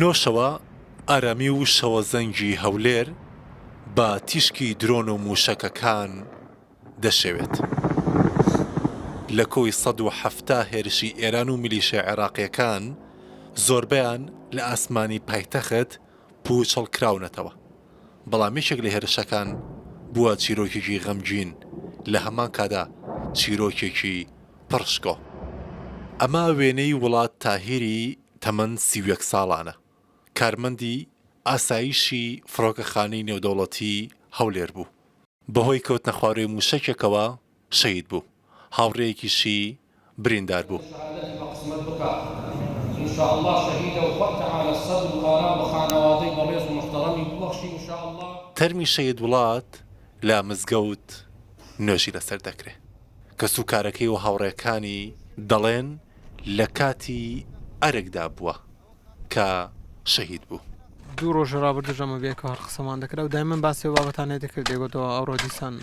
نۆشەوە ئارامی و شەوەزەنگی هەولێر بە تیشکی درۆن و مووشەکەکان دەشێوێت. لە کۆی 170 هێرشی ئێران و میلیشیا عێراقییەکان، زۆربەیان لە ئاسمانی پایتەخت پووچەڵکراونەتەوە. بەڵام یەکێک لە هێرشەکان بووە چیرۆکێکی غەمگین، لە هەمان کادا چیرۆکێکی پڕ شکۆ. ئەمە وێنەی وڵات تاهیری تەمەن 31 ساڵانە، کارمەندی ئاسایشی فڕۆکەخانەی نێودەوڵەتی هەولێر بوو. بەهۆی کەوتنەخوارەوەی مووشەکێکەوە شەهید بوو، هاوڕێیەکیشی بریندار بوو. تەرمی شەهید وڵات لە مزگەوت نوێژی لەسەر دەکرێ. کەسوکارەکەی و هاوڕێکانی دەڵێن لە کاتی ئەرکدا بووە کە شەهید بوو. دوو ڕۆژی ڕابردووش ئەمە بێکەوە هەر قسەمان دەکرد ئەو دایمەن باسی ئەو بابەتانەی دەکرد دەیگوتەوە ئەوڕۆ دیسان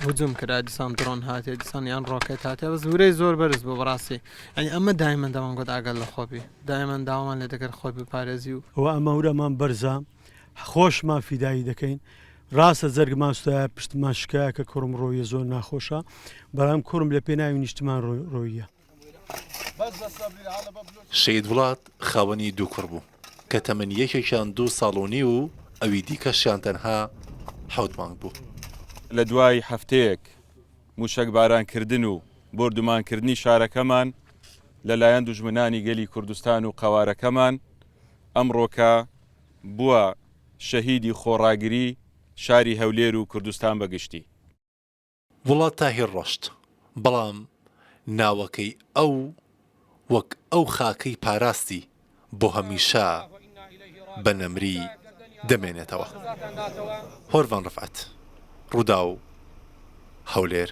هجوم کرا دیسان درۆن هاتێ دیسان یان ڕۆکێت هاتێ بەس ورەی زۆر بەرز بوو بەڕاستی ئەنی ئەمە دایمەن دەمان گوت ئاگەر لە خۆبی دایمەن داوامان لێ دەکرد خۆی بپارێزی و ئەوە ئەمە ورەمان بەرزە خۆشمان فیدایی دەکەین ڕاستە جەرگمان سوتایە پشتمان شکایە کە کوڕم ڕۆیە زۆر ناخۆشە بەڵام کوڕم لە پێناوی نیشتمان ڕۆیە. شەهید وڵات خاوەنی دوو کوڕ بوو کە تەمەنی یەکێکیان دوو ساڵ و نیو و ئەوی دیکەشیان تەنها حەوت مانگ بوو. لە دوای هەفتەیەک مووشەکبارانکردن و بۆردومانکردنی شارەکەمان لە لایەن دوژمنانی گەلی کوردستان و قەوارەکەمان، ئەمڕۆکە بووە شەهیدی خۆڕاگری شاری هەولێر و کوردستان بە گشتی. وڵات تاهیر ڕۆشت، بەڵام ناوەکەی ئەو وەک ئەو خاکەی پاراستی بۆ هەمیشە بە نەمری دەمێنێتەوە. هۆرڤان ڕفعەت، ڕووداو، هەولێر.